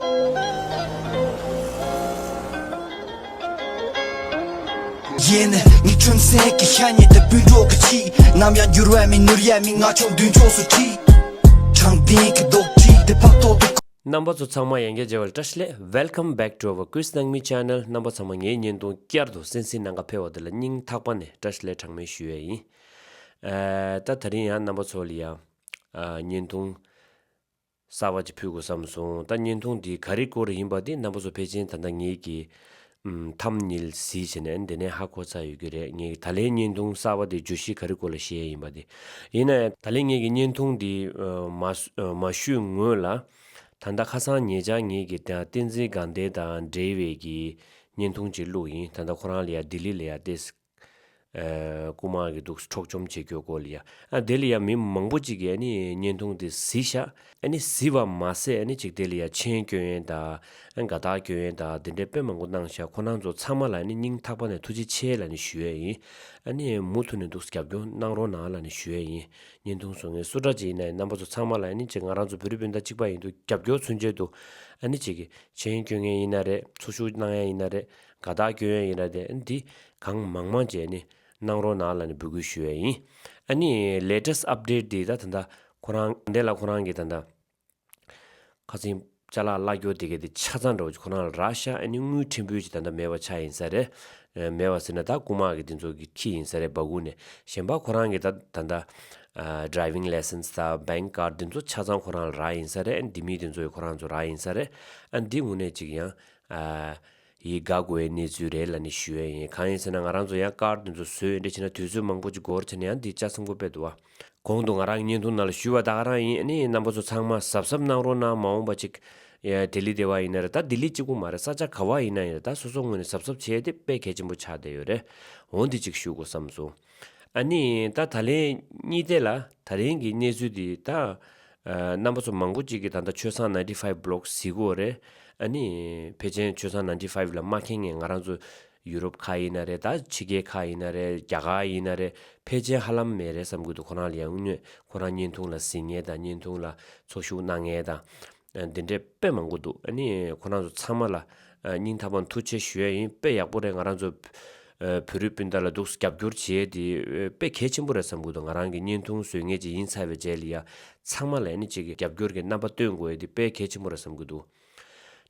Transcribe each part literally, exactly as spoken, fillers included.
ཡིན། ངའི་ཁྲིམས་སེང་གི་ཤ་ཉེ་དེ་སྤུན་གྲོགས་ཀྱི་ཆེད། ནམ་ཡང་འགྱུར་བ་མེད་ནོར་ཡ་མེད། ང་ཆོ་མདུན་ཕྱོགས་སུ་ཁྲིད། དྲང་བདེན་གྱི་རྡོག་ཁྲིད་དེ་ཕབ་ཐོག་ཏུ། རྣམ་པ་ཚོ་ཚང་མ་ཡང་བསྐྱར་མཇལ་བར་བཀྲ་ཤིས་བདེ་ལེགས། Welcome back to our Quiz Nangmi channel. རྣམ་པ་ཚང་མ་ངའི་བརྙན་ཐུང་བསྐྱར་དུ་གསན་གཟིགས་གནང་ག་ཕེབས་པ་དེ་ལ་སྙིང་ཐག་པ་ནས་བཀྲ་ཤིས་བདེ་ལེགས་གྲངས་མེད་ཞུ་ཡས་ཡིན། ཨ། ད་དེ་རིང་ཡང་རྣམ་པ་ཚོ་ལ་ཡང་། ཨ། བརྙན་ཐུང་གསར་པ་ཅིག་ཕུལ་དགོས་བསམ་སོང་། ད་བརྙན་ཐུང་འདི་ག་རེ་སྐོར་ཡིན་པ་དེ་རྣམ་པ་ཚོ་ཕལ་ཆེར་ད་ལྟ་ངེད་ཀྱི་ཨམ། ཐམ་ནེལ་གཟིགས་བྱས་ནས་འདི་ནས་ཧ་གོ་ཚར་ཡོད་ཀྱི་རེད། ངེད་ཀྱི་ད་ལན་བརྙན་ཐུང་གསར་པ་དེ་བརྗོད་གཞི་ག་རེ་སྐོར་ལ་བཤད་ཡིན་པ་དེ། ཡིན་ན་ཡང་ད་ལན་ངེད་ཀྱི་བརྙན་ཐུང་འདི་ཨ། མ་མ་ཞུས་སྔོན་ལ། ད་ལྟ་ཁ་སང་ཉེ་ཆར་ངེད་ཀྱི་ད་བསྟན་འཛིན་དགའ་ལྡན་དང་འབྲེལ་བའི་གི་བརྙན་ཐུང་ཅིག་བླུགས་ཡིན། ད་ལྟ་ཁོ་རང་ལ་ཡ་ལྡི་ལི་ལ་ཡ་ཏེ། ཨ། རྐུན་མ་གི་འདུག་འཕྲོག་བཅོམ་བྱེད་རྒྱུ་སྐོར་ལ་ཡ། ཨ། དེ་ལ་ཡ་མི་མང་པོ་ཅིག་གིས་ཨ་ནི་བརྙན་ཐུང་དེ་གཟིགས་ཤག་ཨ་ནི་གཟིགས་པ་མ་ཟད་ཨ་ནི་ཅིག་དེ་ལ་ཡ་མཆན་སྐྱོན་ཡས་དང་། ཨ། དགའ་རྟགས་སྐྱོན་ཡས་དང་དེ་འདྲའི་དཔེ་མང་པོ་གནང་ཤག་ཁོ་རང་ཚོ་ཚང་མ་ལ་ཨ་ནི་སྙིང་ཐག་པ་ནས་ཐུགས་རྗེ་ཆེ་ལབ་ནས་ཞུ་ཡས་ཡིན། ཨ་ནི་མུ་མཐུད་ནས་འདུག་རྒྱབ་སྐྱོར་གནང་རོགས་གནང་ལབ་ནས་ཞུ་ཡས་ཡིན། བརྙན་ཐུང་བཟོ་མཁན་སུ་འདྲ་ཅིག་ཡིན་ན་ཡང་རྣམ་པ་ཚོ་ཚང་མ་ལ་ཨ་ནི་ཅིག་ང་རང་ཚོ་བོད་རིགས་སྤུན་ཟླ་གཅིག་པ་ཡིན་དུས་རྒྱབ་སྐྱོར་མཚོན་ཆེད་དུ། ཨ་ནི་ཅིག་གི་མཆན་སྐྱོན་མཁན་ཡིན་ན་རེད། ཚོགས་ཞུགས་གནང་ཡས་ཡིན་ན་རེད། དགའ་རྟགས་སྐྱོན་ཡས་ཡིན་ན་རེད། ཨ་ནི་འདི་གང་མང་མང་བྱས་ནས་གནང་རོགས་གནང་ལབ་ནས་འབོད་སྐུལ་ཞུ་ཡས་ཡིན། ཨ་ནི་latest update་འདི་ད་ད་ལྟ་ཁོ་རང་འདི་ལ་ཁོ་རང་གི་ད་ལྟ་ཁ་སང་ཅ་ལག་གླ་སྐྱོར་དེ་ག་དེ་ཆ་ཚང་འདྲ་བོ་ཅིག་ཁོ་རང་ལ་རག་ཤག་ཨ་ནི་དངུལ་ཕྲན་བུ་ཅིག་ད་ལྟ་མེད་པ་ཆགས་ཡིན་ས་རེད། ཨ། མེད་པ་ཟེར་ན་ད་རྐུན་མ་གི་དེ་ཚོ་གི་ཁྱི་ཡིན་ས་རེད། སྦ་ཁུག་ནས་གཞན་པ་ཁོ་རང་གི་ད་ད་ལྟ་ཨ། driving licenceདང་bank cardདེ་ཚོ་ཆ་ཚང་ཁོ་རང་ལ་རག་ཡིན་ས་རེད། ཨ་ནི་འདི་མི་དེ་ཚོ་ཡི་ཁོ་རང་ཚོ་རག་ཡིན་ས་རེད། ཨ་ནི་འདི་དངོས་གནས་ཅིག་ཡང་ཨ། ཡིད་དགའ་དགོས་པའི་གནས་ཚུལ་རེད་ལབ་ནས་ཞུ་ཡས་ཡིན། གང་ཡིན་ཟེར་ན་ང་རང་ཚོ་ཡང་cardདེ་ཚོ་བཟོས་ཡོད་འདྲ་བྱས་ན་དུས་ཚོད་མང་པོ་ཅིག་འགོར་བྱས་ནས་ཡང་འདི་ལྕགས་སྲིན་པོ་དཔེ་འདུག་བ། གོང་དུ་ང་རང་གི་བརྙན་ཐུང་ནང་ལ་ཞུས་པ་ད་ག་རང་ཡིན། ཨ་ནི་རྣམ་པ་ཚོ་ཚང་མ་གཟབ་གཟབ་གནང་རོགས་གནང་། མ་འོངས་པ་ཅིག་ཡ་ལྡི་ལི་དེ་བ་ཡིན་ན་རེད། ད་ལྡི་ལི་གཅིག་པུ་མ་རེད། ས་ཆ་ག་བ་ཡིན་ན་ཡང་རེད། ད་སོ་སོ་ངོས་ནས་གཟབ་གཟབ་བྱས་ཏེ་དཔེ་གལ་ཆེན་པོ་ཆགས་བསྡད་ཡོད་རེད། འོ་འདི་ཅིག་ཞུ་དགོས་བསམ་སོང་། ཨ་ནི་ད་ད་ལན་གཉིས་དེ་ལ་ད་ལན་གྱི་གནས་ཚུལ་འདི་ད་ཨ། རྣམ་པ་ཚོ་མང་པོ་ཅིག་གིས་ད་ལྟ་ཆོས་བཟང་ninety five vlog་གཟིགས་ཀྱི་ཡོད་རེད། ཨ་ནི་ཕལ་ཆེར་ཆོས་བཟང་ninety five ལ་མ་མཁྱེན་མཁན་ང་རང་ཚོ་ཡུ་རོབ་ཁག་ཡིན་ན་རེད། ད་ཕྱི་རྒྱལ་ཁག་ཡིན་ན་རེད། རྒྱ་གར་ཡིན་ན་རེད། ཕལ་ཆེར་ཧ་ལམ་མེད་རེད་བསམ་གྱི་འདུག་ཁོ་རང་ལ་ཡང་དངོས་གནས་ཁོ་རང་བརྙན་ཐུང་ལ་གཟིགས་མཁན་དང་བརྙན་ཐུང་ལ་ཚོགས་ཞུགས་གནང་མཁན་དང་། འདི་འདྲའི་དཔེ་མང་པོ་འདུག་ཨ་ནི་ཁོ་རང་ཚོ་ཚང་མ་ལ་སྙིང་ཐག་པ་ནས་ཐུགས་རྗེ་ཆེ་ཞུ་ཡ་ཡིན། དཔེ་ཡག་པོ་རེད། ང་རང་ཚོ་བོད་རིགས་སྤུན་ཟླ་ལ་འདུག་རྒྱབ་སྐྱོར་བྱེད་ཡ་དེ་དཔེ་གལ་ཆེན་པོ་རེད་བསམ་གྱི་འདུག་ང་རང་གི་བརྙན་ཐུང་བཟོ་མཁན་ཅིག་ཡིན་ཚར་བའི་རྗེས་ལ་ཡ་ཚང་མ་ལ་ཨ་ནི་ཅིག་གི་རྒྱབ་སྐྱོར་གྱི་རྣམ་པ་སྟོན་དགོས་ཡ་དེ་དཔེ་གལ་ཆེན་པོ་རེད་བསམ་གྱི་འདུག་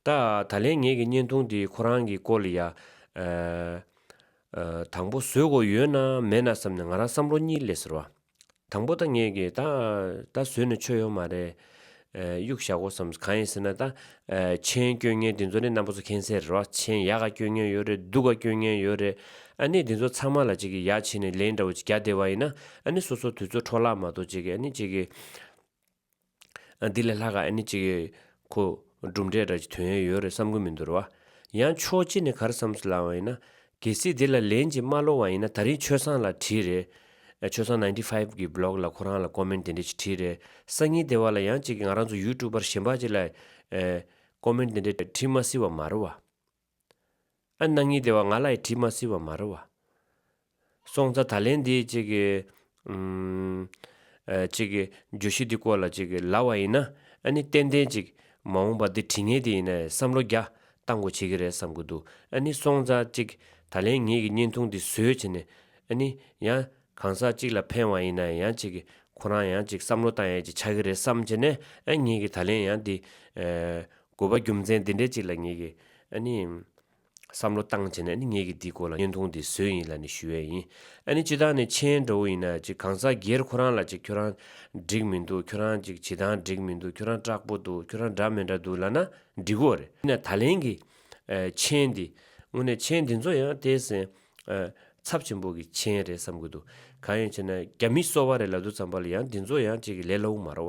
ད་ད་ལན་ངེད་ཀྱི་བརྙན་ཐུང་དེ་ཁོ་རང་གི་སྐོར་ལ་ཡ་ཨ་ཨ་དང་པོ་བཟོ་དགོས་ཡོད་ན་མེད་ན་བསམ་ནས་ང་རང་བསམ་བློ་གཉིས་སླེབས་ཟེར་བ། དང་པོ་ད་ངས་ཀྱི་ད་ད་བཟོས་ནས་ཆོ་ཡོད་མ་རེད། ཨ་གཡུག་བཞག་གོ་བསམ། གང་ཡིན་ཟེར་ན་ད་ཨ་མཆན་སྐྱོན་མཁན་དེ་ཚོ་ནི་རྣམ་པ་ཚོ་མཁྱེན་གསལ་རེད་བ། མཆན་ཡག་ག་སྐྱོན་མཁན་ཡོད་རེད། སྡུག་ག་སྐྱོན་མཁན་ཡོད་རེད། ཨ་ནི་དེ་ཚོ་ཚང་མ་ལ་ཅིག་གི་ཡ་བྱས་ནས་ལན་འདྲ་བོ་ཅིག་རྒྱག་བསྡད་པ་ཡིན་ན་ཨ་ནི་སོ་སོ་དུས་ཚོད་འཕྲོ་བརླག་མ་གཏོགས་ཅིག་གི་ཨ་ནི་ཅིག་གི་ཨ་འདི་ལས་ལྷག་ག་ཨ་ནི་ཅིག་གི་ཁོ་གྲུབ་འབྲས་འདྲ་ཅིག་ཐོན་ཡ་ཡོད་རེད་བསམ་གི་མི་འདུག་རེད་བ། ཡང་ཕྱོགས་གཅིག་ནས་ག་རེ་བསམ་སོང་ལབ་པ་ཡིན་ན། གལ་སྲིད་འདི་ལ་ལན་ཅིག་མ་སློག་པ་ཡིན་ན། ད་རིང་ཆོས་བཟང་ལ་བྲིས་རེད། ཨ་ཆོས་བཟང་ninety five གི་བི་ལོག་ལ་ཁོ་རང་ལ་ཀོ་མེན་ཊི་དེ་འདྲ་ཅིག་བྲིས་རེད། སང་ཉིན་དེ་བ་ལ་ཡང་ཅིག་གི་ང་རང་ཚོ་ཡུ་ཊུབ་པར་གཞན་པ་ཅིག་ལ་ཨེ་ཀོ་མེན་ཊི་དེ་འདྲ་བྲིས་མ་སྲིད་པ་མ་རེད་བ། ཨ་གནངས་ཉིན་དེ་བ་ང་ལ་ཡང་བྲིས་མ་སྲིད་པ་མ་རེད་བ། སོང་ཙང་ད་ལན་འདི་ཅིག་གི་ཨུམ་ཨ་ཅིག་གི་བརྗོད་གཞི་འདི་སྐོར་ལ་ཅིག་གི་ལབ་པ་ཡིན་ན། ཨ་ནི་ཏན་ཏན་ཅིག་མ་འོངས་པ་འདི་བྲིས་མཁན་དེ་ཡིན་ན་བསམ་བློ་རྒྱ་བཏང་དགོས་བྱེད་ཀྱི་རེད་བསམ་གི་འདུག་ཨ་ནི་སོང་ཙང་ཅིག་ད་ལན་ངེད་ཀྱི་བརྙན་ཐུང་འདི་བཟོས་བྱས་ནས། ཨ་ནི་ཡང་གང་ཟག་ཅིག་ལ་ཕན་པ་ཡིན་ན་ཡང་ཅིག་གི་ཁོ་རང་ཡང་ཅིག་བསམ་བློ་བཏང་ཡ་ཅིག་ཆགས་ཀྱི་རེད་བསམ་བྱས་ནས། ཨ་ངེད་ཀྱི་ད་ལན་ཡང་འདི་ཨ་དགོས་པ་རྒྱུ་མཚན་འདི་འདྲས་ཅིག་ལ་ངེད་ཀྱི་ཨ་ནི་བསམ་བློ་བཏང་བྱས་ནས། ཨ་ནི་ངེད་ཀྱིས་འདིའི་སྐོར་ལ་བརྙན་ཐུང་འདི་བཟོས་ཡིན་ལབ་ནས་ཞུ་ཡས་ཡིན། ཨ་ནི་སྤྱིར་བཏང་ནས་མཆན་འདྲ་བོ་ཡིན་ན་ཅིག་གང་ཟག་སྒེར་ཁོ་རང་ལ་ཅིག་ཁྱོད་རང་འགྲིག་མི་འདུག་ཁྱོད་རང་ཅིག་བྱེད་སྟངས་འགྲིག་མི་འདུག་ཁྱོད་རང་སྐྲག་པོ་འདུག་ཁྱོད་རང་འདྲ་མི་འདྲ་འདུག་ལབ་ན་འགྲིག་གི་རེད། ཡིན་ན་ད་ལན་གྱི་ཨ་མཆན་འདི་དངོས་གནས་མཆན་འདི་ཚོ་ཡང་དེ་སེ་ཨ་ཚབས་ཆེན་པོ་གི་མཆན་རེད་བསམ་གྱི་འདུག་གང་ཡིན་ཟེར་ན་རྒྱ་མི་སོ་པ་རེད་ལབ་དུས་ཙམ་པ་ལ་ཡང་འདི་ཚོ་ཡང་ཅིག་གི་ལས་སླ་པོ་མ་རེད་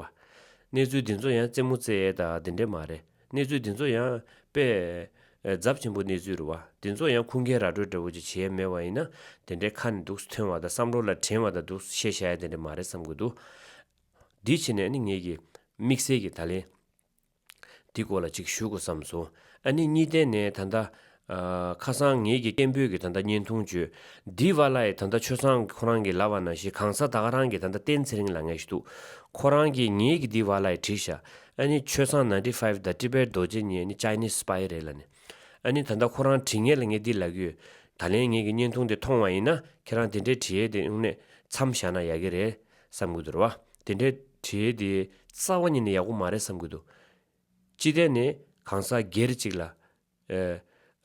བ། གནས་ཚུལ་འདི་ཚོ་ཡང་རྩེད་མོ་རྩེ་ཡས་དང་འདི་འདྲས་མ་རེད། གནས་ཚུལ་འདི་ཚོ་ཡང་དཔེ་ཨ་ཚབས་ཆེན་པོ་གནས་ཚུལ་རེད་བ། འདི་ཚོ་ཡང་ཁུངས་སྐྱེལ་ར་སྤྲོད་འདྲ་བོ་ཅིག་བྱས་མེད་པ་ཡིན་ན། དེ་འདྲའི་ཁ་ནས་འདུག་ཐོན་པ་དང་བསམ་བློ་ལ་དྲན་པ་དང་འདུག་བཤད་བཞག་ཡ་དེ་འདྲ་མ་རེད་བསམ་གྱི་འདུག་འདི་བྱས་ནས་ནི་ངེད་ཀྱིས་དམིགས་བསལ་གྱི་ད་ལན་འདི་སྐོར་ལ་ཅིག་ཞུ་དགོས་བསམ་སོང་། ཨ་ནི་གཉིས་ལྡན་ནས་ད་ལྟ་ཨ་ཁ་སང་ངེད་ཀྱི་སྐད་འབོད་ཀྱི་ད་ལྟ་བརྙན་ཐུང་བརྗོད། འདི་བ་ལ་ཡི་ད་ལྟ་ཆོས་བཟང་ཁོ་རང་གིས་ལབ་པ་ནང་བཞིན་གང་ཟག་ད་ག་རང་གིས་ད་ལྟ་བསྟན་ཚེ་རིང་ལབ་མཁན་ཞིག་འདུག་ཁོ་རང་གིས་ངེད་ཀྱི་འདི་བ་ལ་ཡི་བྲིས་ཤག་ཨ་ནི་ཆོས་བཟང་ninety five དང་Tibet རྡོ་རྗེ་གཉིས་ནི་Chinese spy རེད་ལབ་ནས། ཨ་ནི་ད་ལྟ་ཁོ་རང་བྲིས་མཁན་ལ་ངས་འདི་ལབ་ཀྱི་ཡོད། ད་ལན་ངེད་ཀྱི་བརྙན་ཐུང་དེ་མཐོང་བ་ཡིན་ན་ཁྱེད་རང་དེ་འདྲའི་བྲིས་ཡས་དེ་དངོས་གནས་མཚམས་བཞག་ན་ཡག་གི་རེད་བསམ་གྱི་འདུག་རེད་བ། དེ་འདྲའི་བྲིས་ཡས་དེ་རྩ་བ་ཉིད་ནས་ཡག་པོ་མ་རེད་བསམ་གྱི་འདུག་སྤྱི་བསྟན་ནས་གང་ཟག་སྒེར་གཅིག་ལ་ཨ་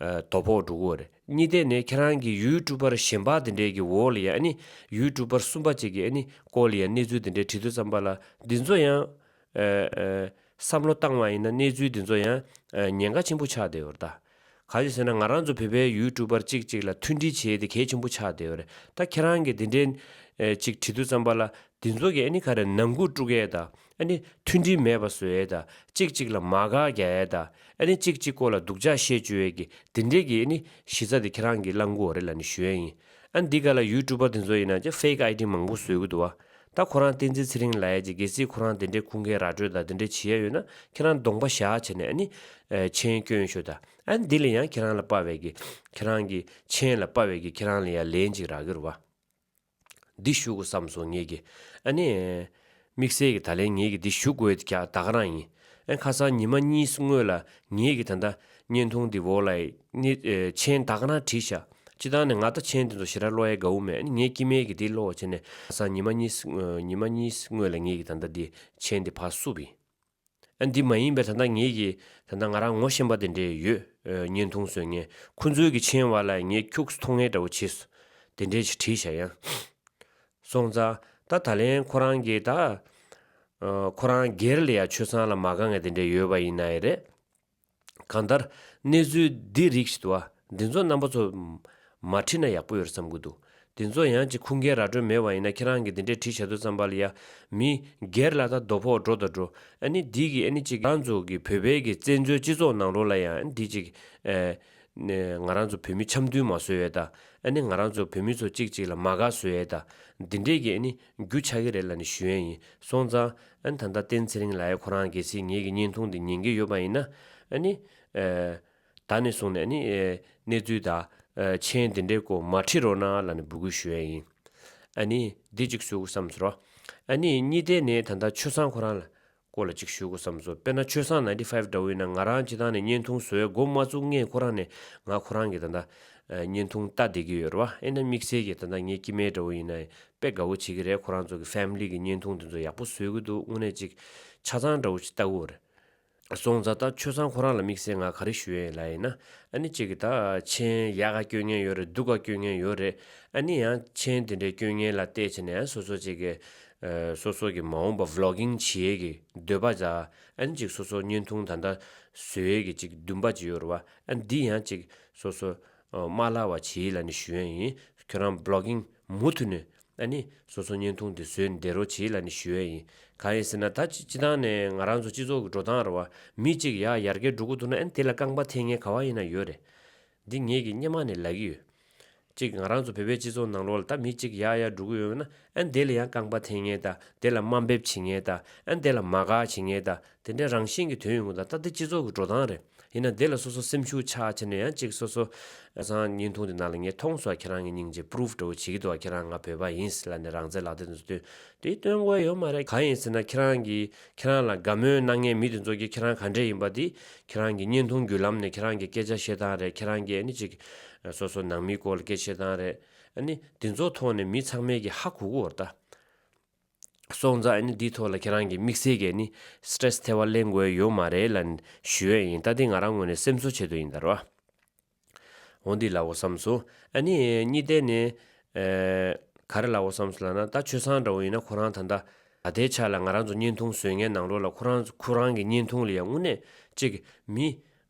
ཨ་དོ་ཕོག་འགྲོ་གི་ཡོད་རེད། གཉིས་དེ་ནས་ཁྱེད་རང་གི་YouTuber གཞན་པ་དེ་འདྲའི་གི་འོག་ལ་ཡ་ཨ་ནི་YouTuber གསུམ་པ་གཅིག་གིས་ཨ་ནི་སྐོར་ལ་ཡ་གནས་ཚུལ་དེ་འདྲའི་བྲིས་དུས་ཙམ་པ་ལ་འདི་ཚོ་ཡང་ཨ་ཨ་བསམ་བློ་བཏང་བ་ཡིན་ན་གནས་ཚུལ་འདི་ཚོ་ཡང་ཨ་ཉེན་ཁ་ཆེན་པོ་ཆགས་བསྡད་ཡོད་རེད་ད། ག་ཅི་ཟེར་ན་ང་རང་ཚོ་བོད་པའི་YouTuber གཅིག་གཅིག་ལ་མཐུན་སྒྲིལ་བྱེད་ཡས་དེ་གལ་ཆེན་པོ་ཆགས་བསྡད་ཡོད་རེད། ད་ཁྱེད་རང་གིས་དེ་འདྲའི་ཨ་གཅིག་བྲིས་དུས་ཙམ་པ་ལ་འདི་ཚོ་གིས་ཨ་ནི་ག་རེ་ནང་ཁུལ་དཀྲུག་ཡས་དང་། ཨ་ནི་མཐུན་སྒྲིལ་མེད་པ་བཟོ་ཡས་དང་། གཅིག་གཅིག་ལ་མ་དགའ་རྒྱག་ཡས་དང་། ཨ་ནི་གཅིག་གཅིག་སྐོར་ལ་སྡུག་ཅག་བཤད་བཅུག་ཡས་ཀྱི་དེ་འདྲའི་གི་ཨ་ནི་གཞི་རྩ་དེ་ཁྱེད་རང་གིས་བླང་དགོས་རེད་ལབ་ནས་ཞུ་ཡས་ཡིན། ཨ་ནི་འདི་ག་ལ་YouTuber དེ་ཚོ་ཡིན་ན་ཅིག་fake ID མང་པོ་བཟོ་གི་འདུག་བ། ད་ཁོ་རང་བསྟན་འཛིན་ཚེ་རིང་ལབ་ཡས་ཅིག་གལ་སྲིད་ཁོ་རང་དེ་འདྲའི་ཁུངས་སྐྱེལ་ར་སྤྲོད་དང་དེ་འདྲའི་བྱེད་ཡས་ཡོད་ན་ཁྱེད་རང་གདོང་པ་བཞག་བྱས་ནས་ཨ་ནི་ཨ་མཆན་སྐྱོན་ཤོག་དང་། ཨ་ནི་འདི་ལ་ཡང་ཁྱེད་རང་ལ་དཔའ་བའི་གི་ཁྱེད་རང་གི་མཆན་ལ་དཔའ་བའི་གི་ཁྱེད་རང་ལ་ཡང་ལན་ཅིག་རག་གི་རེད་བ། འདི་ཞུ་དགོས་བསམ་སོང་ངེད་ཀྱིས། ཨ་ནི། དམིགས་བསལ་གྱི་ད་ལན་ངེད་ཀྱིས་འདི་ཞུ་དགོས་ཀྱི་ད་ག་རང་ཡིན། ཨ་ཁ་སང་ཉི་མ་གཉིས་སྔོན་ལ་ངེད་ཀྱིས་ད་ལྟ་བརྙན་ཐུང་འདི་འོག་ལ་ནི་ཨེ་མཆན་ད་ག་རང་བྲིས་ཤག་སྤྱི་བཏང་ནས་ང་ད་མཆན་འདི་ཚོ་ཞེ་དྲག་ཀློག་ཡས་དགའ་བོ་མེད། ཨ་ནི་ངའི་སྐྱེ་དམན་གྱིས་འདི་ཀློག་བྱས་ནས་ཁ་སང་ཉི་མ་གཉིས་སྔོན་ཉི་མ་གཉིས་སྔོན་ལ་ངེད་ཀྱིས་ད་ལྟ་འདི་མཆན་འདི་ཕར་བསུབས་ཡིན། ཨ་འདི་མ་ཡིན་པའི་ད་ལྟ་ངེད་ཀྱི་ད་ལྟ་ང་རང་ངོ་ཤེས་པ་དེ་འདྲས་ཡོད། ཨ་བརྙན་ཐུང་བཟོ་མཁན་ཁོ་ཚོའི་གི་མཆན་བ་ལ་ངས་ཁྱུག་ཙམ་མཐོང་ངེས་འདྲ་བོ་བྱས་སོང་། དེ་འདྲས་ཞིག་བྲིས་བཞག་ཡང་། སོང་ཙང་ད་ད་ལན་ཁོ་རང་གིས་ད་ཨ་ཁོ་རང་སྒེར་ལ་ཡ་ཆོས་བཟང་ལ་མ་དགའ་མཁན་དེ་འདྲས་ཡོད་པ་ཡིན་ན་ཡང་རེད། གང་ལྟར་གནས་ཚུལ་འདི་རིགས་ཤིག་འདུག་བ། འདི་ཚོ་རྣམ་པ་ཚོ་མ་བྲིས་ན་ཡག་པོ་ཡོད་རེད་བསམ་གྱི་འདུག་འདི་ཚོ་ཡང་ཅིག་ཁུངས་སྐྱེལ་ར་སྤྲོད་མེད་པ་ཡིན་ན་ཁྱེད་རང་གིས་འདི་འདྲས་བྲིས་བཞག་དུས་ཙམ་པ་ལ་ཡ་མི་སྒེར་ལ་ད་དོ་ཕོག་འགྲོ་དང་འགྲོ། ཨ་ནི་འདི་གིས་ཨ་ནི་ཅིག་རང་ཚོ་གི་བོད་པའི་གི་བཙན་བྱོལ་སྤྱི་ཚོགས་ནང་ལོགས་ལ་ཡང་ཨ་ནི་འདི་ཅིག་ཨེ་ནས་ང་རང་ཚོ་བོད་མི་འཆམ་མཐུན་མ་བཟོ་ཡས་ད། ཨ་ནི་ང་རང་ཚོ་བོད་མི་ཚོ་གཅིག་གཅིག་ལ་མ་དགའ་བཟོ་ཡས་ད། འདི་འདྲས་ཀྱི་ཨ་ནི་རྒྱུ་ཆགས་ཀྱི་རེད་ལབ་ནས་ཞུ་ཡས་ཡིན། སོང་ཙང་ཨ་ནི་ད་ལྟ་བསྟན་ཚེ་རིང་ལགས་ཁོ་རང་གལ་སྲིད་ངེད་ཀྱི་བརྙན་ཐུང་འདི་ཉན་གྱི་ཡོད་པ་ཡིན་ན་ཨ་ནི་ཨེ། ད་ནས་བཟུང་ནས་ནི་ཨེ་གནས་ཚུལ་དང་ཨེ་མཆན་དེ་འདྲའི་སྐོར་མ་བྲིས་རོགས་གནང་ལབ་ནས་འབོད་སྐུལ་ཞུ་ཡས་ཡིན། ཨ་ནི་འདི་གཅིག་ཞུ་དགོས་བསམ་སོང་། ཨ་ནི་གཉིས་དེ་ནས་ད་ལྟ་ཆོས་བཟང་ཁོ་རང་ལ་སྐོར་ལ་གཅིག་ཞུ་དགོས་བསམ་སོང་། དཔེར་ན་ཆོས་བཟང་ninety five འདྲ་བོ་ཡིན་ན་ང་རང་སྤྱི་བཏང་ནས་བརྙན་ཐུང་བཟོ་ཡས་འགོ་མ་བཙུགས་སྔས་ཁོ་རང་ནས་ང་ཁོ་རང་གི་ད་ལྟ་ཨེ་བརྙན་ཐུང་ལྟ་བསྡད་ཀྱི་ཡོད་རེད་བ། ཨེ་ན་དམིགས་བསལ་གྱི་ད་ལྟ་ངའི་སྐྱེ་དམན་འདྲ་བོ་ཡིན་ན་དཔེ་དགའ་བོ་བྱེད་ཀྱི་རེད། ཁོ་རང་ཚོ་གི་family གི་བརྙན་ཐུང་དེ་ཚོ་ཡག་པོ་བཟོ་གི་འདུག་དངོས་གནས་ཅིག་ཆ་ཚང་འདྲ་བོ་ཅིག་ལྟ་གི་ཡོད་རེད། སོང་ཙང་ད་ཆོས་བཟང་ཁོ་རང་ལ་དམིགས་བསལ་ང་ག་རེ་ཞུ་ཡས་ལ་ཡིན་ན། ཨ་ནི་གཅིག་གི་ད་མཆན་ཡག་ག་སྐྱོན་མཁན་ཡོད་རེད། སྡུག་ག་སྐྱོན་མཁན་ཡོད་རེད། ཨ་ནི་ཡང་མཆན་དེ་འདྲའི་སྐྱོན་མཁན་ལ་བལྟས་བྱས་ནས་སོ་སོ་གཅིག་གི་ཨ་སོ་སོ་གི་མ་འོངས་པ་vlogging བྱེད་ཡས་ཀྱི་འདོད་པ་ཛ་ཨ་ནི་གཅིག་སོ་སོ་བརྙན་ཐུང་ད་ལྟ་བཟོ་ཡས་ཀྱི་གཅིག་འདུན་པ་ཅིག་ཡོད་རེད་བ། ཨ་ནི་འདི་ཡང་གཅིག་སོ་སོ་ཨ་མ་བརླག་པ་བྱེད་ལབ་ནས་ཞུ་ཡས་ཡིན། ཁྱོད་རང་vlogging མུ་མཐུད་ནས་ཨ་ནི་སོ་སོ་བརྙན་ཐུང་འདི་བཟོས་བསྡད་རོགས་བྱེད་ལབ་ནས་ཞུ་ཡས་ཡིན། གང་ཡིན་ཟེར་ན་ད་སྤྱི་སྤྱི་བཏང་ནས་ང་རང་ཚོ་སྤྱི་ཚོགས་ཀྱི་འགྲོ་སྟངས་རེད་བ། མི་གཅིག་ཡར་ཡར་རྒྱས་འགྲོ་གི་འདུག་ན་ཨ་ནི་དེ་ལ་རྐང་པ་འཐེན་མཁན་ག་བ་ཡིན་ན་ཡོད་རེད། འདི་ངེད་ཀྱིས་སྔོན་མ་ནས་ལབ་ཀྱི་ཡོད། གཅིག་ང་རང་ཚོ་བོད་པའི་སྤྱི་ཚོགས་ནང་ལོགས་ལ་ད་མི་གཅིག་ཡར་ཡར་འགྲོ་གི་ཡོད་ན་ཨ་ནི་དེ་ལ་ཡང་རྐང་པ་འཐེན་མཁན་དང་དེ་ལ་དམའ་འབེབས་བྱེད་མཁན་དང་ཨ་ནི་དེ་ལ་མ་དགའ་བྱེད་མཁན་དང་དེ་འདྲའི་རང་བཞིན་གྱི་དོན་ཡོང་གི། ད་ད་འདི་སྤྱི་ཚོགས་ཀྱི་འགྲོ་སྟངས་རེད། ཡིན་ན་དེ་ལ་སོ་སོ་སེམས་ཤུགས་ཆག་བྱས་ནས་ཡང་གཅིག་སོ་སོ་ཨ་སང་བརྙན་ཐུང་དེ་ནང་ལ་ངས་མཐོང་སོང་། ཁྱེད་རང་གི་སྙིང་རྗེ་proof འདྲ་བོ་བྱེད་ཀྱི་འདུག་ཁྱེད་རང་ང་བོད་པ་ཡིན་ལབ་ནས་རང་བཙན་ལག་དེབ་དེ་ཚོ་སྟོན་དེ་སྟོན་དགོས་ཡོད་མ་རེད། གང་ཡིན་ཟེར་ན་ཁྱེད་རང་གི་ཁྱེད་རང་ལ་དགའ་མོས་གནང་མཁན་མི་དེ་ཚོ་གིས་ཁྱེད་རང་ག་འདྲས་ཡིན་པ་དེ་ཁྱེད་རང་གི་བརྙན་ཐུང་བརྒྱུད་ལམ་ནས་ཁྱེད་རང་གི་སྐད་ཆ་བཤད་སྟངས་རེད། ཁྱེད་རང་གི་ཨ་ནི་གཅིག་སོ་སོ་ནང་མིའི་སྐོར་ལ་སྐད་ཆ་བཤད་སྟངས་རེད། ཨ་ནི་དེ་ཚོ་ཐོག་ནས་མི་ཚང་མས་ཀྱི་ཧ་གོ་གི་ཡོད་རེད་ད། སོང་ཙང་ཨ་ནི་འདིའི་ཐོག་ལ་ཁྱེད་རང་གིས་དམིགས་བསལ་གྱིས་ཨ་ནི་སི་ཊེ་རེ་སི་ཐེ་བ་ལེན་དགོས་ཡོད་མ་རེད་ལབ་ཞུ་ཡས་ཡིན། ད་འདི་ང་རང་ངོས་ནས་སེམས་གསོ་ཆེད་དུ་ཡིན་ད་རོ། འོ་འདི་ལབ་དགོས་བསམ་སོང་། ཨ་ནི་གཉིས་དེ་ནི་ཨེ་ག་རེ་ལབ་དགོས་བསམ་སོང་ལབ་ན། ད་ཆོས་བཟང་འདྲ་བོ་ཡིན་ན་ཁོ་རང་ད་ལྟ་ད་ལྟའི་ཆ་ལ་ང་རང་ཚོ་བརྙན་ཐུང་བཟོ་མཁན་ནང་ལོགས་ལ་ཁོ་རང་ཁོ་རང་གི་བརྙན་ཐུང་ལ་ཡང་དངོས་གནས་གཅིག་མི་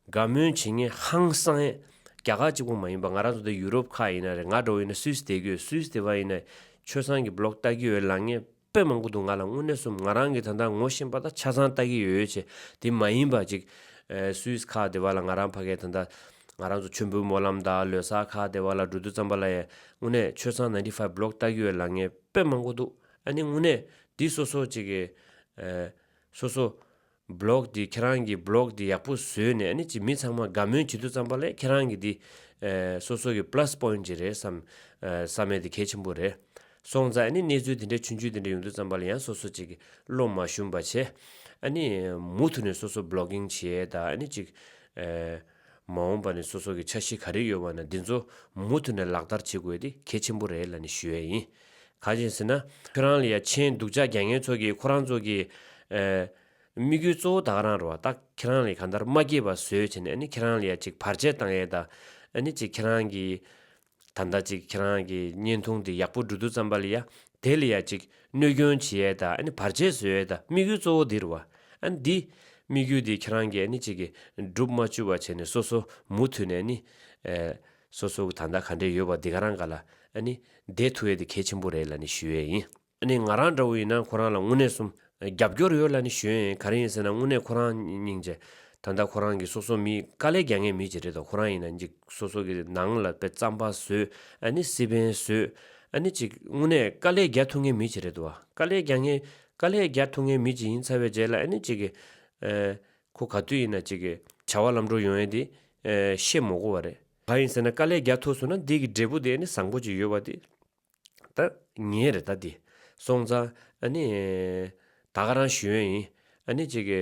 དགའ་མོས་བྱེད་མཁན་ཧང་སང་ཡས། རྒྱ་གར་གཅིག་པོ་མ་ཡིན་པ་ང་རང་ཚོ་འདི་ཡུ་རོབ་ཁག་ཡིན་ན་རེད། ང་འདྲ་བོ་ཡིན་ན་སུད་སི་བསྡད་ཀྱི་ཡོད། སུད་སི་བསྡད་པ་ཡིན་ན་ཆོས་བཟང་གི་བི་ལོག་ལྟ་གི་ཡོད་ལབ་མཁན་དཔེ་མང་པོ་འདུག་ང་ལ་དངོས་གནས་སོང་ང་རང་གི་ད་ལྟ་ངོ་ཤེས་པ་ད་ཆ་ཚང་ལྟ་གི་ཡོད་ཡོད་བྱས། དེ་མ་ཡིན་པ་ཅིག་ཨེ་སུད་སི་ཁག་དེ་བ་ལ་ང་རང་ཕ་གིར་ད་ལྟ་ང་རང་ཚོ་མཆོད་འབུལ་སྨོན་ལམ་དང་ལོ་གསར་ཁག་དེ་བ་ལ་འགྲོ་དུས་ཙམ་པ་ལ་ཡང་དངོས་གནས་ཆོས་བཟང་ninety five བི་ལོག་ལྟ་གི་ཡོད་ལབ་མཁན་དཔེ་མང་པོ་འདུག་ཨ་ནི་དངོས་གནས་འདི་སོ་སོ་ཅིག་གི་ཨེ་སོ་སོ་བི་ལོག་འདི་ཁྱེད་རང་གི་བི་ལོག་འདི་ཡག་པོ་བཟོས་ནས་ཨ་ནི་ཅིག་མི་ཚང་མ་དགའ་མོས་བྱེད་དུས་ཙམ་པ་ལ་ཁྱེད་རང་གི་འདི་ཨེ་སོ་སོ་གི་པི་ལ་སི་པོ་ཡིན་ཊི་ཅིག་རེད་བསམ་ཨེ་བསམ་ཡས་འདི་གལ་ཆེན་པོ་རེད། སོང་ཙང་ཨ་ནི་གནས་ཚུལ་དེ་འདྲའི་ཆུང་ཆུང་དེ་འདྲ་ཡོང་དུས་ཙམ་པ་ལ་ཡང་སོ་སོ་ཅིག་གི་བློ་མ་ཞུམ་པ་བྱས། ཨ་ནི་མུ་མཐུད་ནས་སོ་སོ་བི་ལོག་གིང་བྱེད་ཡས་དང་། ཨ་ནི་ཅིག་ཨེ་མ་འོངས་པ་ནས་སོ་སོ་གི་འཆར་གཞི་ག་རེ་ཡོད་པ་ན་འདི་ཚོ་མུ་མཐུད་ནས་ལག་བསྟར་བྱེད་དགོས་དེ་གལ་ཆེན་པོ་རེད་ལབ་ནས་ཞུ་ཡས་ཡིན། གང་ཡིན་ཟེར་ན་ཁྱོད་རང་ལ་ཡ་མཆན་སྡུག་ཅག་རྒྱག་མཁན་ཚོ་གིས་ཁོ་རང་ཚོ་གི་ཨེ་དམིགས་ཡུལ་གཙོ་བོ་ད་ག་རང་རེད་བ། ད་ཁྱེད་རང་ལ་གང་ལྟར་མ་སྐྱིད་པ་བཟོས་བྱས་ནས། ཨ་ནི་ཁྱེད་རང་ལ་ཡ་ཅིག་བར་ཆད་བཏང་ཡས་དང་། ཨ་ནི་ཅིག་ཁྱེད་རང་གི་ད་ལྟ་ཅིག་ཁྱེད་རང་གི་བརྙན་ཐུང་དེ་ཡག་པོ་འགྲོ་དུས་ཙམ་པ་ལ་ཡ་དེ་ལ་ཡ་ཅིག་གནོད་སྐྱོན་བྱེད་ཡས་དང་། ཨ་ནི་བར་ཆད་བཟོ་ཡས་དང་། དམིགས་ཡུལ་གཙོ་བོ་འདི་རེད་བ། ཨ་ནི་འདི་དམིགས་ཡུལ་དེ་ཁྱེད་རང་གིས་ཨ་ནི་ཅིག་གི་འགྲུབ་མ་བཅུག་པ་བྱས་ནས་སོ་སོ་མུ་མཐུད་ནས་ཨ་ནི་ཨེ་སོ་སོ་གི་ད་ལྟ་ག་འདྲས་ཡོད་པ་འདི་ག་རང་ག་ལ་ཨ་ནི་བསྡད་ཐུབ་ཡས་དེ་གལ་ཆེན་པོ་རེད་ལབ་ནས་ཞུ་ཡས་ཡིན། ཨ་ནི་ང་རང་འདྲ་བོ་ཡིན་ན་ཁོ་རང་ལ་དངོས་གནས་སུ་རྒྱབ་སྐྱོར་ཡོད་ལབ་ནས་ཞུ་ཡས་ཡིན། ག་རེ་ཡིན་ཟེར་ན་དངོས་གནས་ཁོ་རང་སྙིང་རྗེ། ད་ལྟ་ཁོ་རང་གི་སོ་སོ་མི་དཀའ་ལས་རྒྱག་མཁན་མི་ཅིག་རེད་དོ། ཁོ་རང་ཡིན་ན་ཅིག་སོ་སོ་གི་ནང་ལ་དཔེ་རྩམ་པ་བཟོས། ཨ་ནི་སི་པན་བཟོས། ཨ་ནི་ཅིག་དངོས་གནས་དཀའ་ལས་རྒྱག་ཐུབ་མཁན་མི་ཅིག་རེད་དོ། དཀའ་ལས་རྒྱག་མཁན་དཀའ་ལས་རྒྱག་ཐུབ་མཁན་མི་ཅིག་ཡིན་ཚར་བའི་རྗེས་ལ་ཨ་ནི་ཅིག་གི་ཨེ་ཁོ་ག་དུས་ཡིན་ན་ཅིག་གི་བྱ་བ་ལམ་འགྲོ་ཡོང་ཡས་དེ་ཨེ་ཤེས་མ་དགོས་པ་རེད། ག་ཡིན་ཟེར་ན་དཀའ་ལས་རྒྱག་ཐུབ་སོང་ན་འདི་གི་འབྲས་བུ་དེ་ཨ་ནི་བཟང་པོ་ཅིག་ཡོད་པ་དེ་ད་ངེས་རེད། ད་འདི་སོང་ཙང་ཨ་ནི་ད་ག་རང་ཞུ་ཡས་ཡིན། ཨ་ནི་ཅིག་གི་